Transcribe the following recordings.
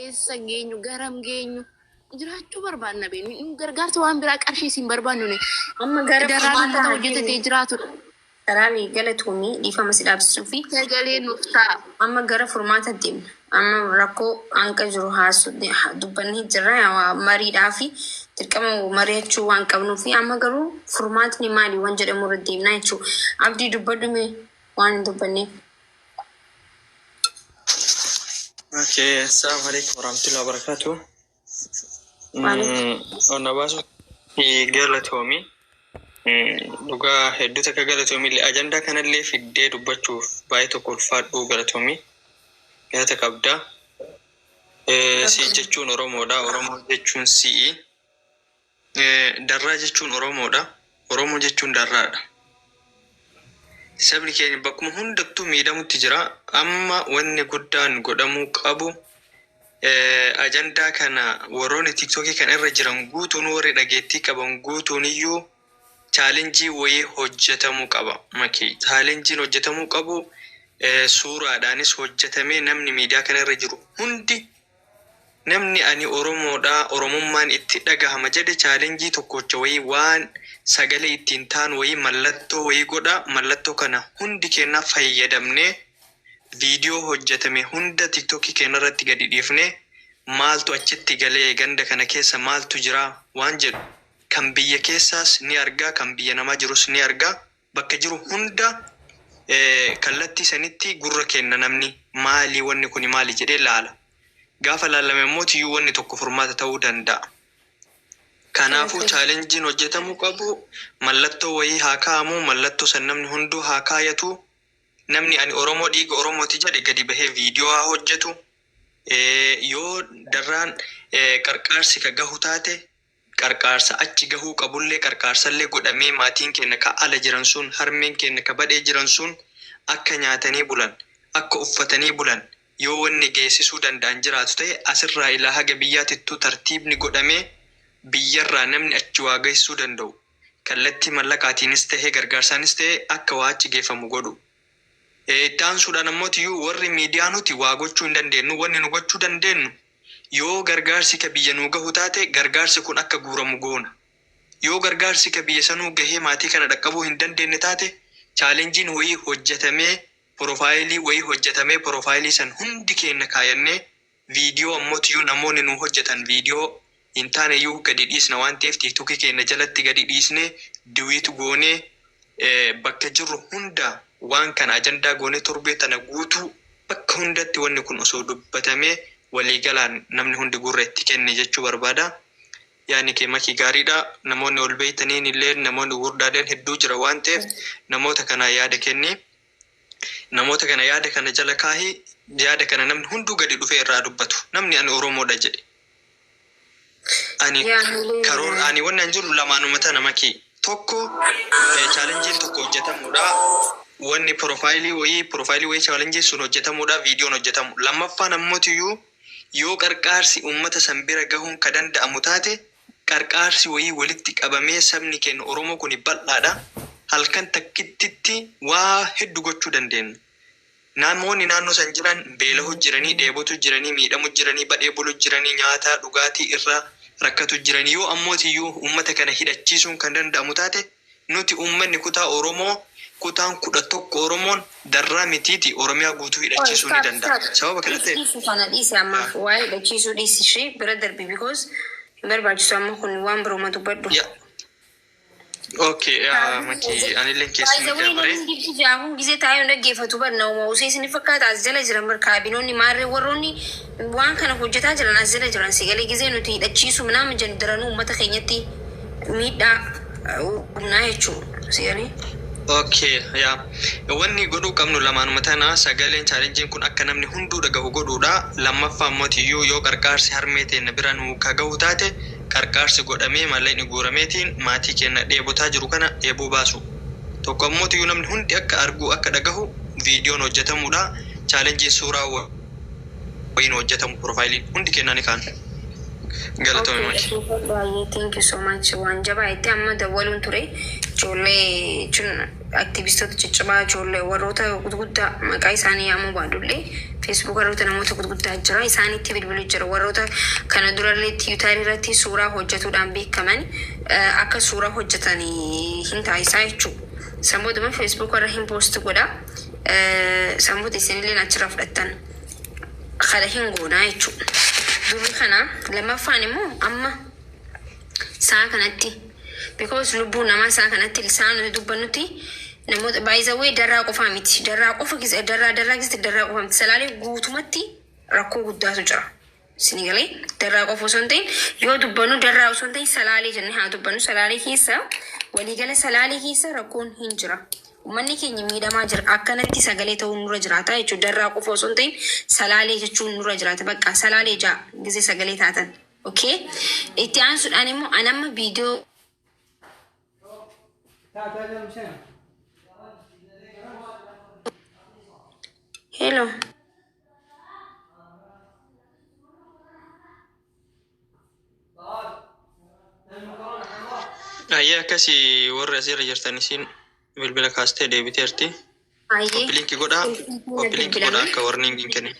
Eessa geenyu, garam geenyu, jiraachuu barbaanna beenu. Gargaarsa waan biraa qarshii isin barbaannu ne. Amma gara Daraan furmaata uummata haa hojjetatee deemnu. jiraatudha. Daraarii galatoomii dhiifama si dhaabsisuu fi Sagalee nuuf ta'a. Amma gara furmaata deemna. Amma rakkoo hanqa jiru haasu dubbannee jirra mariidhaa fi dirqama mari'achuu waan qabnuu fi amma garuu furmaatni maali waan jedhamu irra deemna jechuudha. Abdii, dubbadhu mee waan hin dubbanneef. Okay, assalamu alaikum warahmatullahi wabarakatuh. Onna baasu galatoomi. Dhugaa hedduu takka galatoomi illee ajandaa kanallee fiddee dubbachuuf baay'ee tokko ulfaadhu, galatoomi. Galata qabda. Si jechuun Oromoodha. Oromoo jechuun si'i. Darraa jechuun Oromoodha. Oromoo jechuun darraadha. Sabni keenya bakkuma hundattuu miidhamutti jira. Amma wanni guddaan godhamuu qabu, ajandaa kana warroonni TikTokii kan irra jiran guutuun, warri dhageettii qaban guutuun iyyuu challenge wayii hojjetamuu qaba. Makii, challengeiin hojjetamuu qabu suuraadhaanis hojjetamee namni miidiyaa kana irra jiru hundi, namni ani Oromoodha, Oromummaan itti dhagahama jedhe, challenge tokkocha wayii waan sagalee ittiin ta'an wayii, mallattoo wayii godha. Mallattoo kana hundi keenyaa fayyadamnee viidiyoo hojjetame hunda TikTokii keenya irratti gadi dhiifnee, maaltu achitti galee, ganda kana keessa maaltu jira waan jedhu, kan biyya keessaas ni argaa, kan biyya namaa jirus ni argaa, bakka jiru hunda kallattii sanitti gurra kenna. Namni maali, wanni kun maali jedhee laala. Gaafa laalame immoo tiyyuu wanni tokko furmaata ta'uu danda'a. Kanaafuu challengeiin hojjetamuu qabu mallattoo wayii haa kaa'amu, mallattoo san namni hunduu haa kaayatu. Namni ani Oromoo, dhiiga Oromooti jedhe gadi bahee viidiyoo haa hojjetu. Yoo darraan qarqaarsi ka gahu taate, qarqaarsa achi gahuu qabullee qarqaarsallee godhamee, maatiin keenya ka ala jiran sun, harmeen keenya ka badhee jiran sun akka nyaatanii bulan, akka uffatanii bulan, yoo wanni geessisuu danda'an jiraatu ta'e, asirraa ilaa haga biyyaatittuu tartiibni godhamee, biyyarraa namni achi waa geessisuu danda'u kallattii mallaqaatiinis ta'ee gargaarsaanis ta'ee akka waa achi geeffamu godhu. Itti aansuudhaan ammoo tiyyuu warri miidiyaa nuti waa gochuu hin dandeenyu. Wanni nu gochuu dandeenyu, yoo gargaarsi ka biyya nuu gahu taate, gargaarsi kun akka guuramu goona. Yoo gargaarsi ka biyya sanuu gahee maatii kana dhaqqabuu hin dandeenye taate, challengeiin wayii hojjetamee, profile wayii hojjetamee, profile san hundi keenya kaayannee, viidiyoo ammoo tiyyuu namoonni nu hojjetan viidiyoo hin taane iyyuu gadi dhiisna waan ta'eef, TikTokii keenya jalatti gadi dhiisnee, duet goonee, bakka jirru hunda waan kana ajandaa goonee, torbee tana guutuu bakka hundatti wanni kun osoo dubbatamee, waliigalaan namni hundi gurra itti kenne jechuu barbaada. Yaani kee makii gaariidha. Namoonni ol beeytaniin illee namoonni gurguddaaleen hedduu jira waan ta'eef, namoota kana yaada kenni. Namoota kana yaada kana jala kaahi, yaada kana namni hunduu gadi dhufee irraa dubbatu. Namni ani Oromoodha jedhe. Ani karoora ani wanni an jiru lamaanuma tana, makii. Tokko, challengeiin tokko hojjetamuudha. Wanni profile wayii challenge sun hojjetamuudha, viidiyoon hojjetamu. Lammaffaan ammoo yoo qarqaarsi uummata san bira gahuun ka danda'amu taate, qarqaarsi wayii walitti qabamee, sabni keenya Oromoo kun bal'aadha. Halkan takkittitti waa hedduu gochuu dandeenya. Namoonni naannoo san jiran beela'u jiranii, dheebotu jiranii, miidhamu jiranii, badhee bulu jiranii, nyaata dhugaatii irraa rakkatu jiranii. Yoo ammootiyyuu uummata kana hidhachiisuun kan danda'amu taate, nuti uummanni kutaa Oromoo kutaan 11 Oromoon darraa mitiiti Oromiyaa guutuu hidhachiisuu ni danda'a. Sababa kana ta'eef. Dhiisu kana dhiisi, ammaaf waa'ee hidhachiisuu dhiisi, ishee bira darbi, because hin barbaachisu amma kun, waan birooma dubbadhu. Okay, yaa makii, anillee keessummaa Baay'ee dabre. namni dibsi jaahuun gisee taa'ee hin dhaggeeffatu bar nama usee isin fakkaata. As jala jiran bar kaabinoonni maarree warroonni waan kana hojjetaa jiran as jala jiran. Sigalee gisee nuti hidhachiisu minaamin jennu daranuu uummata keenyatti miidhaa humnaa jechuudha sigalee. Okay, yaa. Wanni godhuu qabnu lamaanuma tana: sagaleen challengeiin kun akka namni hunduu dhagahu godhuudha. Lammaffaa immoo yoo qarqaarsi harmee teenya bira nuu ka gahu taate, qarqaarsi godhamee maallaqni guurameetiin maatii keenya dheebotaa jiru kana dheebuu baasu. Tokko ammoo namni hundi akka argu, akka dhagahu viidiyoon hojjetamuudha. Challengeiin suuraa wayiin hojjetamu, profileiin hundi kennaa ni kaanu. Galatoomi, Maki. Baay'ee thank you so much. Waan jabaa itti amma dawwaluun ture ijoollee jechuun aktivistoota ciccimaa, ijoollee warroota gurguddaa maqaa isaanii yaamuu baadullee. Facebook irratti namoota gurguddaa jira. Isaanitti bilbilu jira. Warroota kana durallee Tiwiitarii irratti suuraa hojjetuudhaan beekaman akka suuraa hojjetan hin taasisaa jechuudha. Sammuudhuma Facebook irra hin post godha. Sammuuta isinillee achirraa fudhattan. Kana hin goonaa jechuudha. Durri kana lammaffaan immoo amma sa'a kanatti, because lubbuun namaa sa'a kanatti, sa'a nuti dubbannutti, namoota baay'isawwee Darraa qofaa miti. Darraa qofa keessa, Darraa keessatti, Darraa qofa miti. Salaalee guutumatti rakkoo guddaatu jira. Isinii galee? Darraa qofa osoo hin ta'in, yoo dubbannu Darraa osoo hin ta'in Salaalee jennee haa dubbannu. Salaalee keessa, waliigala Salaalee keessa rakkoon hin jira. Uummanni keenya miidhamaa jira. Akkanatti sagalee ta'uun nurra jiraata jechuudha. Darraa qofa osoo hin ta'in Salaalee jechuun nurra jiraata. Bakka Salaalee ja'a gisee sagalee taatan. Okay? Itti aansuudhaan immoo an amma viidiyoo تعال تعال يلا مشينا. Hello. Ayyee, akkasii warri asirra jirtan, isiin bilbila kaastee deebiteerti. Hayyee. Copy link godhaa. Copy link godhaa akka warning hin kennin.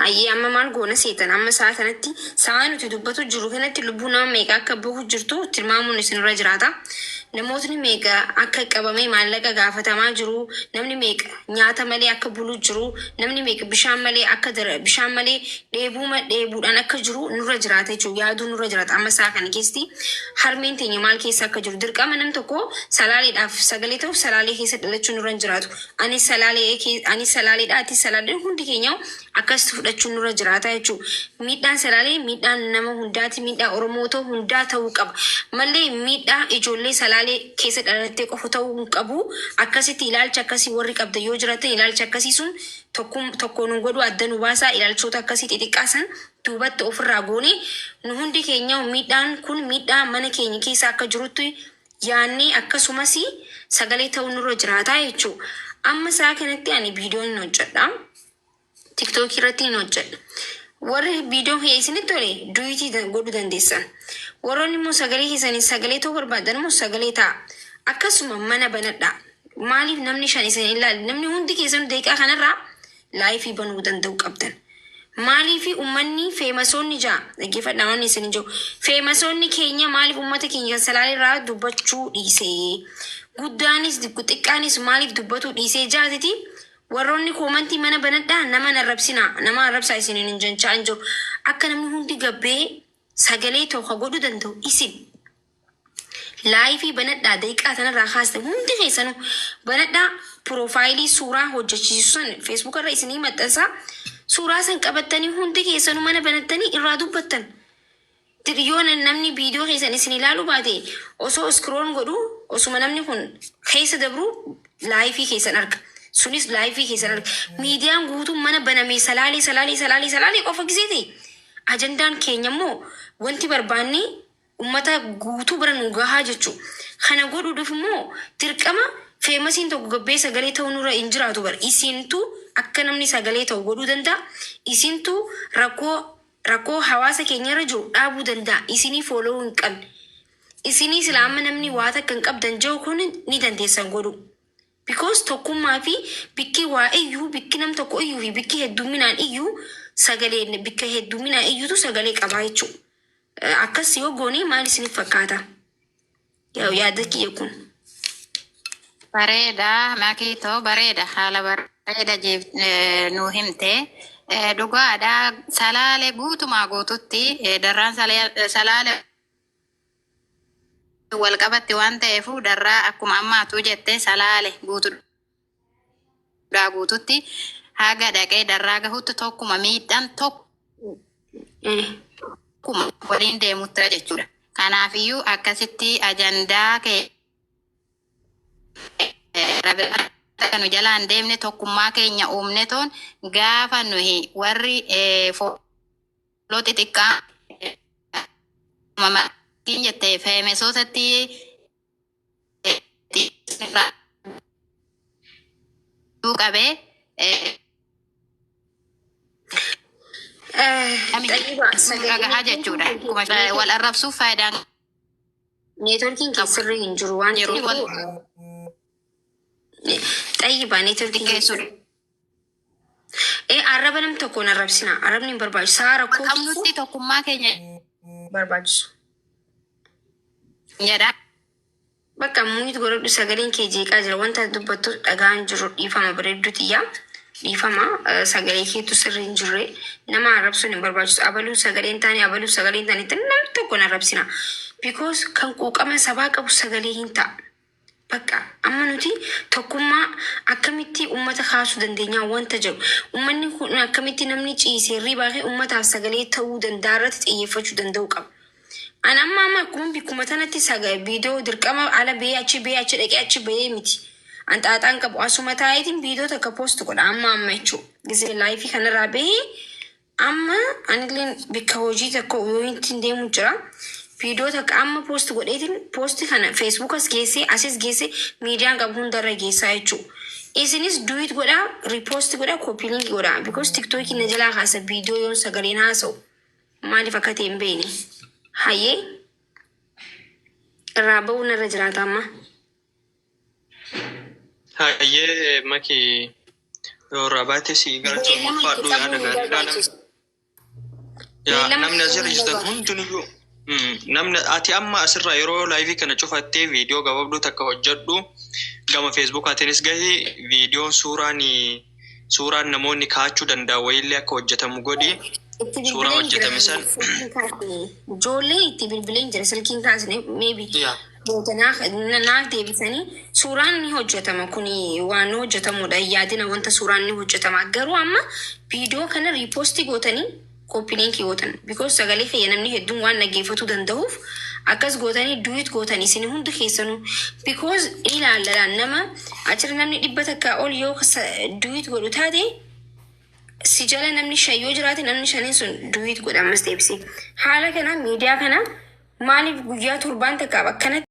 Hayyee, amma maal goona seetan? Amma sa'a kanatti, sa'a nuti dubbatu jiru kanatti, lubbuu nama meeqa akka bahu jirtu tilmaamuun isinirra jiraata. Namootni meeqa akka qabamee maallaqa gaafatamaa jiru, namni meeqa nyaata malee akka bulu jiru, namni meeqa bishaan malee akka bishaan malee dheebuu dheebuudhaan akka jiru nurra jiraata jechuudha. Yaaduu nurra jiraata. Amma sa'a kana keessatti harmeen teenya maal keessa akka jiru, dirqama nam tokko Salaaleedhaaf sagalee ta'uuf Salaalee keessa dhalachuu nurra hin jiraatu. Ani Salaalee, ani Salaaleedha, ati Salaalee, hundi keenya akkas fudhachuun nurra jiraata jechuudha. Miidhaan Salaalee miidhaan nama hundaati, miidhaa Oromoo ta'u hundaa ta'uu qaba. Mallee miidhaa ijoollee Salaalee keessa dhalattee qofa ta'uu hin qabu. Akkasitti ilaalcha akkasii warri qabda yoo jiraatan, ilaalcha akkasii sun tokko nu godhu, adda nu baasaa. Ilaalchota akkasii xixiqqaa san duubatti ofirraa goone, nu hundi keenya miidhaan kun miidhaa mana keenya keessa akka jirutti yaannee akkasumas sagalee ta'uu nurra jiraata jechuudha. Amma sa'a kanatti ani viidiyoo hin hojjedha. TikTokii irratti hin hojjedha. Warri viidiyoo kiyya isinitti tole duet godhuu dandeessan. Warroonni immoo sagalee keessanii sagalee ta'uu barbaadan immoo sagalee ta'a. Akkasuma mana banadha. Maaliif namni shan isin ilaali? Namni hundi keessan daqiiqaa kanarraa live banuu danda'u qabdan. Maaliif uummanni famousoonni ja'a dhaggeeffadhaa, waan isin jiru, famousoonni keenya maaliif uummata keenya kan Salaalee irraa dubbachuu dhiisee, guddaanis xiqqaanis maaliif dubbatuu dhiisee jaatiti? Warroonni comment mana banadhaa, nama arrabsinaa, nama arrabsaa isiniin hin janchaa hin jiru. Akka namni hundi gabbee sagalee tokko godhuu danda'u isin live banadhaa. Daqiiqaa tanarraa kaaste hundi keessanuu banadhaa. Profile suuraa hojjechiisu san Facebook irra isinii maxxansaa. Suuraa san qabattanii hundi keessanuu mana banattanii irraa dubbattan. Yoo namni viidiyoo keessan isin ilaaluu baate, osoo scroll godhu, osuma namni kun keessa dabru live keessan arga. Sunis live keessan arga. Miidiyaan guutuun mana baname Salaalee, Salaalee, Salaalee, Salaalee qofa gisee ta'e, ajandaan keenya immoo wanti barbaanne ummata guutuu bira nu gahaa jechuudha. Kana godhuudhaaf immoo dirqama famousiin tokko gabbee sagalee ta'uu nurra hin jiraatu bara. Isintu akka namni sagalee ta'u godhuu danda'a. Isintu rakkoo hawaasa keenya irra jiru dhaabuu danda'a. Isinii follow hin qabne. Isinii sila amma namni waa takka hin qabdan jiru kun ni dandeessan godhu. Because tokkummaa fi bikki waa iyyuu, bikki nam tokko iyyuu fi bikki hedduminaan iyyuu sagalee, bikka hedduminaan iyyuutu sagalee qabaa jechuudha. Akkas yoo goone maal isiniif fakkaata? Yaada kiyya kun. Bareeda, Makiitoo, bareeda, haala bareeda nuu himte. Dhugaadha, Salaale guutumaa guututti Darraan Salaale wal qabatti waan ta'eef, Darraa akkuma ammaatu jette, Salaale guutuudhaa guututti haga dhaqee Darraa gahutti tokkuma, miidhaan tokkuma waliin deemutti jechuudha. Kanaafiyyuu akkasitti ajandaa kee nu jalaan deemne, tokkummaa keenya uumne toon gaafa nuyi warri follow xixiqqaa mamatiin jette famousootatti qabee dhagahaa jechuudha. Akkuma wal arrabsuuf faayidaan Networkiin keessirri hin jiru waan yeroo wal ta'eef, xayyibaa, networkiin xiqqeessuudha. Ee, arraba nam tokkoon arrabsina. Arrabni hin barbaachisu. Sa'a rakkoo Qabnutti tokkummaa keenya barbaachisu. jedha. Bakka mute godhadhu, sagaleen kee jeeqaa jira. Wanta dubbattu dhagaan jiru. Dhiifama, bareedduu xiyyaa. Dhiifama, sagalee keetu sirri hin jirre. Nama arrabsuun hin barbaachisu. Abaluu sagalee hin taane, abaluu sagalee hin taane, namni tokko hin arrabsina. Because kan quuqama sabaa qabu sagalee hin ta'a. Bakka amma nuti tokkummaa akkamitti uummata kaasuu dandeenya wanta jedhu. Uummanni kun akkamitti namni ciisee hirribaa fi uummataaf sagalee ta'uu danda'a irratti xiyyeeffachuu danda'u qaba. Ani amma akkuma bikkuma tanatti viidiyoo dirqama ala bahee, achi bahee, achi dhaqee, achi bahee miti. An xaaxaan qabu asuma taa'eetiin viidiyoo takka post godha amma amma jechuudha. Gisee live kanarraa bahee amma anillee bikka hojii tokko yoo ittiin deemu jira. Viidiyoo takka amma post godheetiin post kana Facebookas geessee, asis geessee, miidiyaan qabu hundarra geessaa jechuudha. Isinis duet godhaa, repost godhaa, copy link godhaa. Because TikTokii na jalaa kaasa viidiyoo yoon sagaleen haasa'u. Maaliif akka ta'e hin beekne. Hayyee, irraa ba'uun irra jiraata amma. Hayyee Maki, yoo irraa baate si galchuun ulfaadhu, yaada gaariidha. Yaa namni asirra jirtan hundinuyyuu, namni ati amma asirraa yeroo live kana cufattee viidiyoo gabaabduu takka hojjedhu, gama Facebookaatiinis gahi, viidiyoon suuraan namoonni kaachuu danda'an wayiillee akka hojjetamu godhi. Itti Suuraa bilbileen jira. hojjetame san. Silkiin kaasne. Ijoolleen itti bilbileen jira, silkiin kaasne maybe. Yaa. Naaf deebisanii suuraan ni hojjetama, kuni waan hojjetamudha, yaadina wanta suuraan ni hojjetama. Garuu amma viidiyoo kana repost gootanii, copy link gootan, because sagalee kiyya namni hedduun waan dhaggeeffatuu danda'uuf akkas gootanii duet gootanii isin hundi keessanuu, because ilaallalaan nama achirra namni 100 ol yoo duet godhu taate, si jala namni shan yoo jiraate, namni shaniin sun duet godha. Ammas deebisee haala kana miidiyaa kana maaliif guyyaa torbaan takkaaf akkanatti